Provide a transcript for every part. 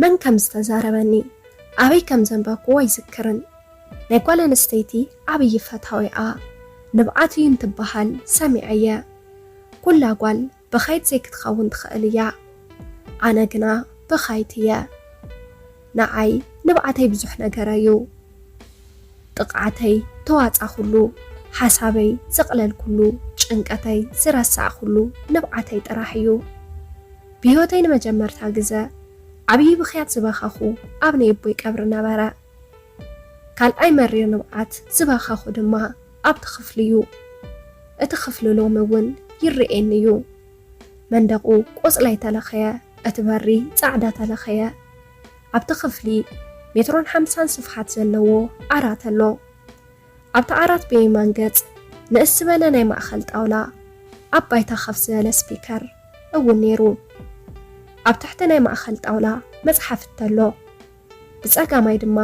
መን ከም ዝተዛረበኒ፣ ኣበይ ከም ዘንበብክዎ ኣይዝክርን። ናይ ጓል ኣንስተይቲ ዓብዪ ፈታዊኣ ንብዓት እዩ እንትበሃል ሰሚዐየ። ኩላ ጓል በኻይት ዘይክትኸውን ትኽእል እያ። ኣነ ግና በኻይት እየ። ንዓይ ንብዓተይ ብዙሕ ነገር እዩ። ጥቕዓተይ ተዋጻኹሉ፣ ሓሳበይ ዘቕለልኩሉ፣ ጭንቀተይ ዝረሳዕኩሉ ንብዓተይ ጥራሕ እዩ። ብህይወተይ ንመጀመርታ ግዘ ዓብዪ ብኽያት ዝበኸኹ ኣብ ናይ ኣቦይ ቀብሪ ነበረ። ካልኣይ መሪር ንብዓት ዝበኸኹ ድማ ኣብቲ ክፍሊ እዩ። እቲ ክፍሊ ሎሚ እውን ይርኤኒ እዩ። መንደቑ ቆጽላይ ተለኸየ፣ እቲ በሪ ጻዕዳ ተለኸየ። ኣብቲ ክፍሊ ሜትሮን ሓምሳን ስፍሓት ዘለዎ ዓራት ኣሎ። ኣብቲ ዓራት ብየማን ገጽ ንእስ ዝበለ ናይ ማእኸል ጣውላ፣ ኣብ ባይታ ከፍ ዝበለ ስፒከር እውን ነይሩ። ኣብ ትሕቲ ናይ ማእኸል ጣውላ መጽሓፍ እተሎ። ብጸጋማይ ድማ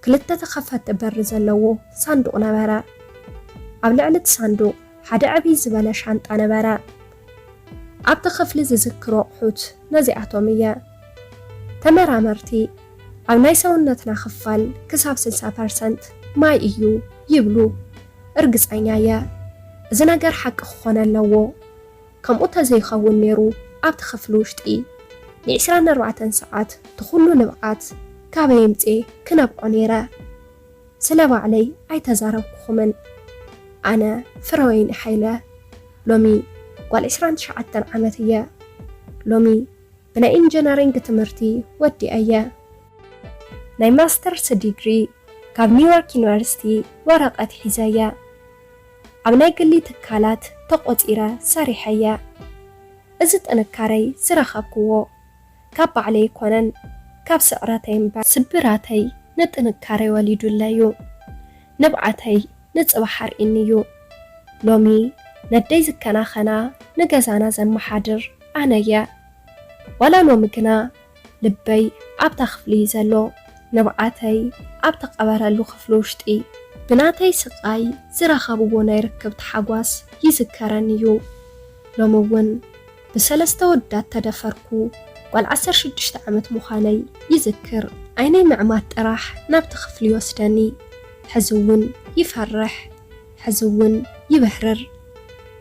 ክልተ ተኸፈቲ በሪ ዘለዎ ሳንዱቕ ነበረ። ኣብ ልዕሊ እቲ ሳንዱቕ ሓደ ዕብይ ዝበለ ሻንጣ ነበረ። ኣብቲ ክፍሊ ዝዝክሮ ኣቑሑት ነዚኣቶም እየ። ተመራመርቲ ኣብ ናይ ሰውነትና ክፋል ክሳብ ስልሳ ፐርሰንት ማይ እዩ ይብሉ። እርግጸኛ እየ፣ እዚ ነገር ሓቂ ክኾን ኣለዎ። ከምኡ ተዘይኸውን ነይሩ፣ ኣብቲ ክፍሊ ውሽጢ ንዒስራን ኣርባዕተን ሰዓት እቲ ኩሉ ንብዓት ካበይ ኣምጽኤ ክነብዖ ነይረ? ስለ ባዕለይ ኣይተዛረብኩኹምን። ኣነ ፍረወይኒ ሓይለ፣ ሎሚ ጓል ዕስራን ትሽዓተን ዓመት እየ። ሎሚ ብናይ ኢንጂነሪንግ ትምህርቲ ወዲኣየ። ናይ ማስተርስ ዲግሪ ካብ ኒውዮርክ ዩኒቨርሲቲ ወረቐት ሒዘየ። ኣብ ናይ ግሊ ትካላት ተቖጺረ ሰሪሐየ። እዚ ጥንካረይ ዝረኸብክዎ ካብ ባዕለይ ኣይኮነን፣ ካብ ስዕረተይ እምበር። ስብራተይ ንጥንካረይ ወሊዱለይ እዩ። ንብዓተይ ንጽባሕ ኣርእዩኒ እዩ። ሎሚ ነደይ ዝከናኸና፣ ንገዛና ዘመሓድር ኣነ እየ። ዋላ ሎሚ ግና ልበይ ኣብታ ክፍሊ እዩ ዘሎ። ንብዓተይ ኣብ ተቐበረሉ ክፍሊ ውሽጢ። ብናተይ ስቓይ ዝረኸብዎ ናይ ርክብ ተሓጓስ ይዝከረኒ እዩ። ሎሚ እውን ብሰለስተ ወዳት ተደፈርኩ ጓል ዓሰርተ ሽዱሽተ ዓመት ምዃነይ ይዝክር። ዓይነይ ምዕማት ጥራሕ ናብቲ ክፍሊ ይወስደኒ። ሕዚ እውን ይፈርሕ፣ ሕዚ እውን ይብህርር።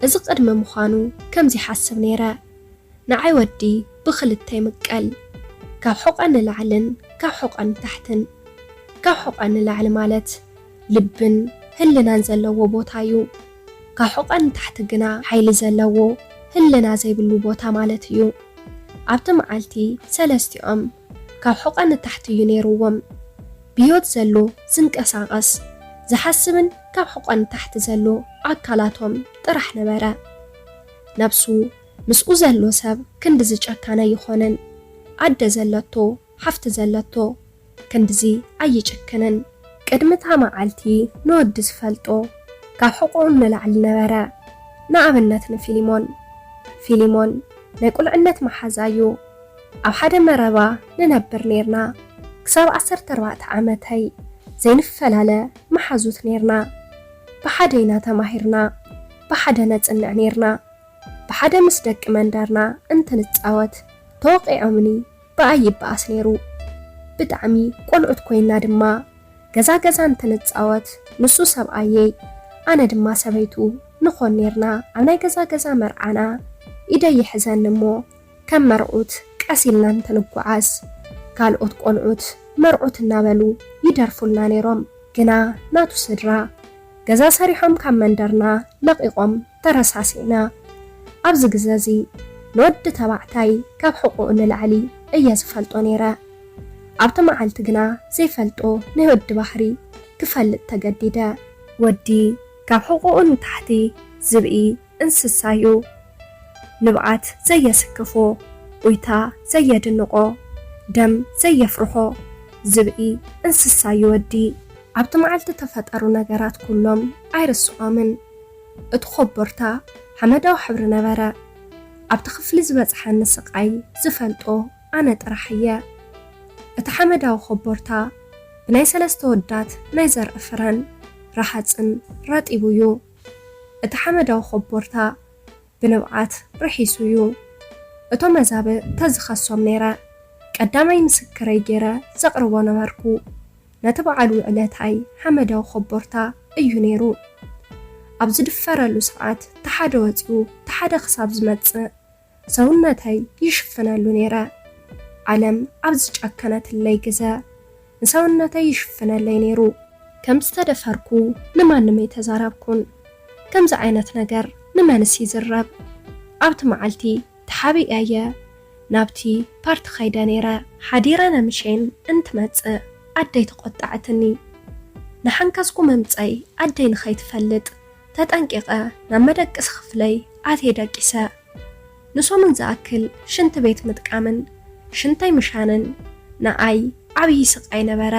እዚ ቅድሚ ምዃኑ ከምዚ ይሓስብ ነይረ። ንዓይ ወዲ ብኽልተ ይምቀል፣ ካብ ሕቖ ንላዕልን ካብ ሕቖ ንታሕትን። ካብ ሕቖ ንላዕሊ ማለት ልብን ህልናን ዘለዎ ቦታ እዩ። ካብ ሕቖ ንታሕቲ ግና ሓይሊ ዘለዎ ህልና ዘይብሉ ቦታ ማለት እዩ። ኣብቲ መዓልቲ ሰለስቲኦም ካብ ሕቖ ንታሕቲ እዩ ነይርዎም። ብህይወት ዘሎ ዝንቀሳቐስ ዝሓስብን ካብ ሕቖ ንታሕቲ ዘሎ ኣካላቶም ጥራሕ ነበረ። ነብሱ ምስኡ ዘሎ ሰብ ክንድዚ ጨካን ኣይኾንን። ኣደ ዘለቶ፣ ሓፍቲ ዘለቶ ክንድዚ ኣይጭክንን። ቅድሚ እታ መዓልቲ ንወዲ ዝፈልጦ ካብ ሕቖኡ ንላዕሊ ነበረ። ንኣብነት ንፊሊሞን። ፊሊሞን ናይ ቁልዕነት መሓዛ እዩ። ኣብ ሓደ መረባ ንነብር ኔርና። ክሳብ ዓሰርተ ኣርባዕተ ዓመተይ ዘይንፈላለ መሓዙት ኔርና። ብሓደ ኢና ተማሂርና፣ ብሓደ ነጽንዕ ኔርና። ብሓደ ምስ ደቂ መንደርና እንትንጻወት ተወቒዖምኒ ብኣይ ይበኣስ ነይሩ። ብጣዕሚ ቆልዑት ኮይና ድማ ገዛ ገዛ እንትንጻወት ንሱ ሰብኣየይ ኣነ ድማ ሰበይቱ ንኾን ኔርና። ኣብ ናይ ገዛ ገዛ መርዓና ኢደይ ይሕዘኒ እሞ ከም መርዑት ቀስ ኢልና እንትንጓዓዝ ካልኦት ቆልዑት መርዑት እናበሉ ይደርፉልና ነይሮም። ግና ናቱ ስድራ ገዛ ሰሪሖም ካብ መንደርና ለቒቖም ተረሳሲዕና። ኣብዚ ግዘ እዚ ንወዲ ተባዕታይ ካብ ሕቖኡ ንላዕሊ እየ ዝፈልጦ ነይረ። ኣብቲ መዓልቲ ግና ዘይፈልጦ ናይ ወዲ ባህሪ ክፈልጥ ተገዲደ። ወዲ ካብ ሕቖኡ ንታሕቲ ዝብኢ እንስሳ እዩ። ንብዓት ዘየስክፎ፣ ኡይታ ዘየድንቖ፣ ደም ዘየፍርሖ ዝብኢ እንስሳ እዩ ወዲ። ኣብቲ መዓልቲ ተፈጠሩ ነገራት ኩሎም ኣይርስዖምን። እቲ ኮቦርታ ሓመዳዊ ሕብሪ ነበረ። ኣብቲ ክፍሊ ዝበጽሓኒ ስቓይ ዝፈልጦ ኣነ ጥራሕ እየ። እቲ ሓመዳዊ ኮቦርታ ብናይ ሰለስተ ወዳት ናይ ዘርኢ ፍረን ረሃጽን ረጢቡ እዩ። እቲ ሓመዳዊ ኮቦርታ ብንብዓት ርሒሱ እዩ። እቶም መዛብእ ተዝኸሶም ነይረ፣ ቀዳማይ ምስክረይ ገይረ ዘቕርቦ ነበርኩ። ነቲ በዓል ውዕለታይ ሓመዳዊ ኮቦርታ እዩ ነይሩ። ኣብ ዝድፈረሉ ሰዓት፣ ተሓደ ወጺኡ ተሓደ ክሳብ ዝመጽእ፣ ሰውነተይ ይሽፍነሉ ነይረ። ዓለም ኣብ ዝጨከነትለይ ግዘ፣ ንሰውነተይ ይሽፍነለይ ነይሩ። ከም ዝተደፈርኩ ንማንም ኣይተዛረብኩን። ከምዚ ዓይነት ነገር ንመንስ ይዝረብ? ኣብቲ መዓልቲ ተሓቢኤ እየ ናብቲ ፓርቲ ከይደ ነይረ። ሓዲረ ነምሸን እንትመጽእ ኣደይ ተቖጣዕትኒ። ንሓንካስኩ መምጸይ ኣደይ ንኸይትፈልጥ ተጠንቂቐ ናብ መደቀሲ ክፍለይ ኣትየ ደቂሰ። ንሰሙን ዝኣክል ሽንቲ ቤት ምጥቃምን ሽንተይ ምሻንን ንኣይ ዓብዪ ስቓይ ነበረ።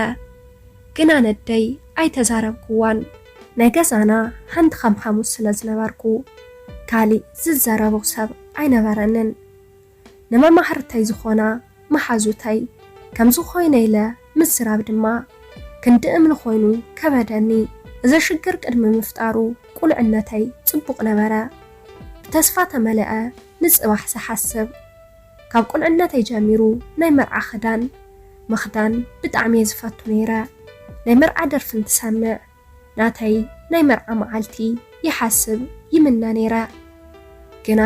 ግና ነደይ ኣይተዛረብኩዋን። ናይ ገዛና ሓንቲ ከም ሓሙስ ስለ ዝነበርኩ፣ ካሊእ ዝዘረቦ ሰብ ኣይነበረንን። ንመማህርተይ ዝኾና መሓዙተይ ከምዚ ኮይነ ኢለ ምዝራብ ድማ ክንዲ እምኒ ኮይኑ ከበደኒ። እዚ ሽግር ቅድሚ ምፍጣሩ ቁልዕነተይ ጽቡቕ ነበረ። ብተስፋ ተመለአ ንጽባሕ ዝሓስብ። ካብ ቁልዕነተይ ጀሚሩ ናይ መርዓ ክዳን ምኽዳን ብጣዕሚ እየ ዝፈቱ ነይረ። ናይ መርዓ ደርፊ እንትሰምዕ ናተይ ናይ መርዓ መዓልቲ ይሓስብ ይምነ ነይረ። ግና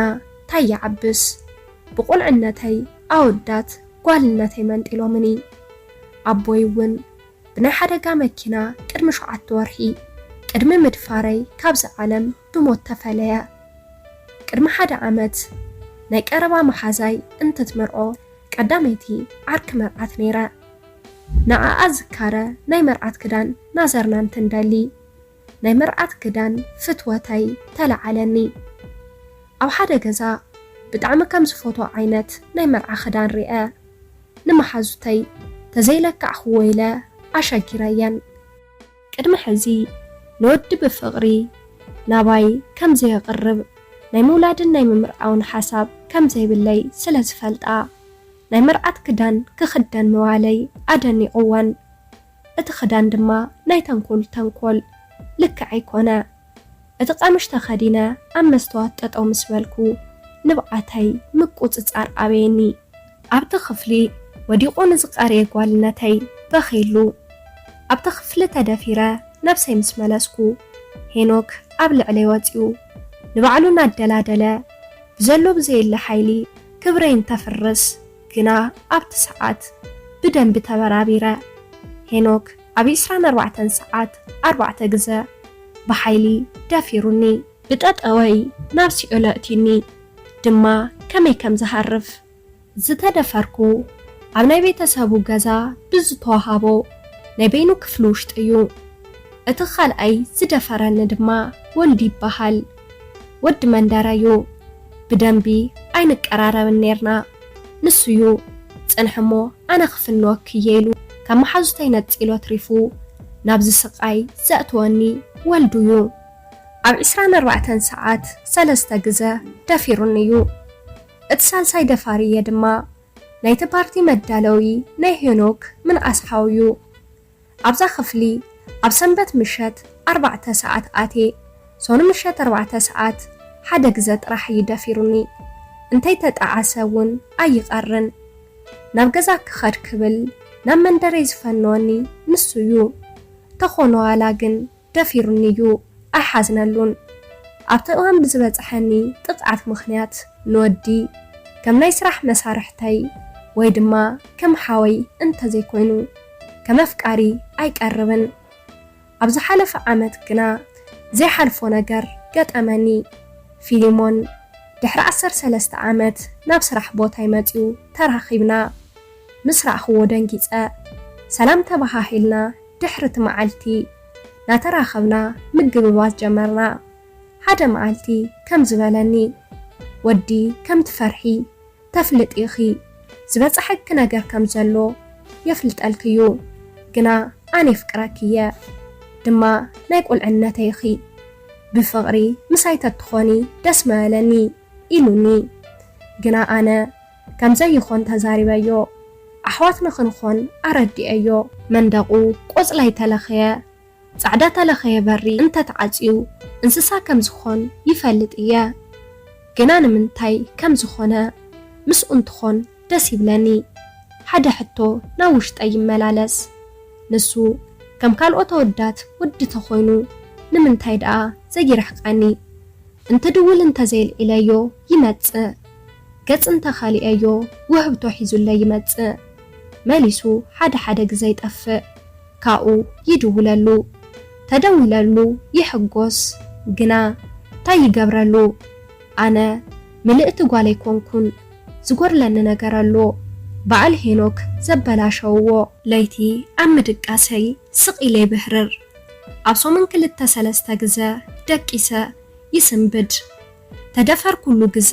ታይ ይዓብስ፣ ብቁልዕነተይ ኣወዳት ጓልነተይ መንጢሎምኒ። ኣቦይ እውን ብናይ ሓደጋ መኪና ቅድሚ ሸውዓተ ወርሒ ቅድሚ ምድፋረይ ካብዚ ዓለም ብሞት ተፈለየ። ቅድሚ ሓደ ዓመት ናይ ቀረባ መሓዛይ እንትትምርዖ ቀዳመይቲ ዓርኪ መርዓት ነይረ። ንዓኣ ዝካረ ናይ መርዓት ክዳን ናዘርና እንትንደሊ፣ ናይ መርዓት ክዳን ፍትወተይ ተለዓለኒ። ኣብ ሓደ ገዛ ብጣዕሚ ከም ዝፈትዎ ዓይነት ናይ መርዓ ክዳን ርኤ። ንመሓዙተይ ተዘይለካዕክዎ ኢለ ኣሸጊረየን። ቅድሚ ሕዚ ንወዲ ብፍቕሪ ናባይ ከም ዘየቕርብ፣ ናይ ምውላድን ናይ ምምርዓውን ሓሳብ ከም ዘይብለይ ስለ ዝፈልጣ፣ ናይ መርዓት ክዳን ክኽደን ምባለይ ኣደኒቕወን። እቲ ክዳን ድማ ናይ ተንኮል ተንኮል ልክዐይ ኮነ። እቲ ቀምሽ ተኸዲነ ኣብ መስተዋት ጠጠው ምስ በልኩ፣ ንብዓተይ ምቁጽጻር ኣበየኒ። ኣብቲ ክፍሊ ወዲቑ ንዝቐረየ ጓልነተይ በኺሉ። ኣብቲ ክፍሊ ተደፊረ ነብሰይ ምስ መለስኩ፣ ሄኖክ ኣብ ልዕለይ ወጺኡ ንባዕሉ እናደላደለ፣ ብዘሎ ብዘየለ ሓይሊ ክብረይ እንተፍርስ ግና ኣብቲ ሰዓት ብደንቢ ተበራቢረ። ሄኖክ ኣብ ዕስራን ኣርባዕተን ሰዓት ኣርባዕተ ግዘ ብሓይሊ ደፊሩኒ። ብጠጠወይ ናብ ሲኦል ኣእትዩኒ ድማ ከመይ ከም ዝሃርፍ። ዝተደፈርኩ ኣብ ናይ ቤተሰቡ ገዛ ብዝተዋሃቦ ናይ በይኑ ክፍሊ ውሽጢ እዩ። እቲ ካልኣይ ዝደፈረኒ ድማ ወልዲ ይበሃል። ወዲ መንደረ እዩ። ብደንቢ ኣይንቀራረብን ኔርና። ንሱ እዩ ጽንሕ እሞ ኣነ ክፍንወኪ እየ ኢሉ ካብ መሓዙተይ ነጺሉ ኣትሪፉ ናብዚ ስቓይ ዘእትወኒ ወልዱ እዩ። ኣብ ዕስራን ኣርባዕተን ሰዓት ሰለስተ ግዘ ደፊሩኒ እዩ። እቲ ሳልሳይ ደፋሪየ ድማ ናይቲ ፓርቲ መዳለዊ ናይ ሄኖክ ምንኣስ ሓው እዩ። ኣብዛ ክፍሊ ኣብ ሰንበት ምሸት ኣርባዕተ ሰዓት ኣትየ፣ ሶኑ ምሸት ኣርባዕተ ሰዓት ሓደ ግዘ ጥራሕ እዩ ደፊሩኒ። እንተይተጣዓሰ እውን ኣይቐርን። ናብ ገዛ ክኸድ ክብል ናብ መንደረይ ዝፈነወኒ ንሱ እዩ። ተኾነ ዋላ ግን ደፊሩኒ እዩ፣ ኣይሓዝነሉን። ኣብቲ እዋን ብዝበጽሐኒ ጥቕዓት ምኽንያት ንወዲ ከም ናይ ስራሕ መሳርሕተይ ወይ ድማ ከም ሓወይ እንተዘይኮይኑ ከም ኣፍቃሪ ኣይቀርብን። ኣብ ዝሓለፈ ዓመት ግና ዘይሓልፎ ነገር ገጠመኒ። ፊሊሞን ድሕሪ ዓሰርተ ሰለስተ ዓመት ናብ ስራሕ ቦታይ መጺኡ ተራኺብና። ምስ ረኣኽዎ ደንጊጸ። ሰላም ተበሃሂልና ድሕሪ እቲ መዓልቲ ናተራኸብና ምግብባት ጀመርና። ሓደ መዓልቲ ከምዚ በለኒ፣ "ወዲ ከም ትፈርሒ ተፍልጢ ኢኺ፣ ዝበጽሐኪ ነገር ከም ዘሎ የፍልጠልኪ እዩ፣ ግና ኣነ የፍቅረኪ እየ፣ ድማ ናይ ቁልዕነተይ ኢኺ፣ ብፍቕሪ ምሳይ ተትኾኒ ደስ ምበለኒ" ኢሉኒ። ግና ኣነ ከም ዘይኾን ተዛሪበዮ። ኣሕዋት ንኽንኾን ኣረዲኤዮ። መንደቑ ቆጽላይ ተለኸየ፣ ጻዕዳ ተለኸየ በሪ እንተተዓጽዩ እንስሳ ከም ዝኾን ይፈልጥ እየ። ግና ንምንታይ ከም ዝኾነ ምስኡ እንትኾን ደስ ይብለኒ። ሓደ ሕቶ ናብ ውሽጠይ ይመላለስ። ንሱ ከም ካልኦት ኣወዳት ወዲ ተኾይኑ ንምንታይ ደኣ ዘይርሕቃኒ? እንትድውል እንተዘይልዒለዮ ይመጽእ፣ ገጽ እንተኻሊኤዮ ውህብቶ ሒዙለይ ይመጽእ። መሊሱ ሓደ ሓደ ግዘ ይጠፍእ። ካብኡ ይድውለሉ፣ ተደዊለሉ ይሕጎስ። ግና ታይ ይገብረሉ? ኣነ ምልእቲ ጓል ኣይኮንኩን፣ ዝጎድለኒ ነገር ኣሎ። በዓል ሄኖክ ዘበላሸውዎ። ለይቲ ኣብ ምድቃሰይ ስቕ ኢለ ይብህርር። ኣብ ሰሙን ክልተ ሰለስተ ግዘ ደቂሰ ይስንብድ። ተደፈርኩሉ ግዘ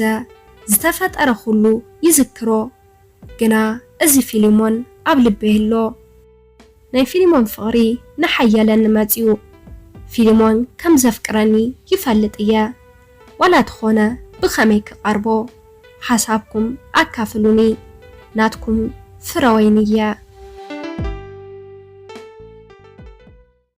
ዝተፈጠረ ኩሉ ይዝክሮ። ግና እዚ ፊሊሞን ኣብ ልበይ ኣሎ። ናይ ፊሊሞን ፍቕሪ ንሓየለኒ መጺኡ። ፊሊሞን ከም ዘፍቅረኒ ይፈልጥ እየ። ዋላ ተኾነ ብኸመይ ክቐርቦ? ሓሳብኩም ኣካፍሉኒ። ናትኩም ፍረወይኒ እየ።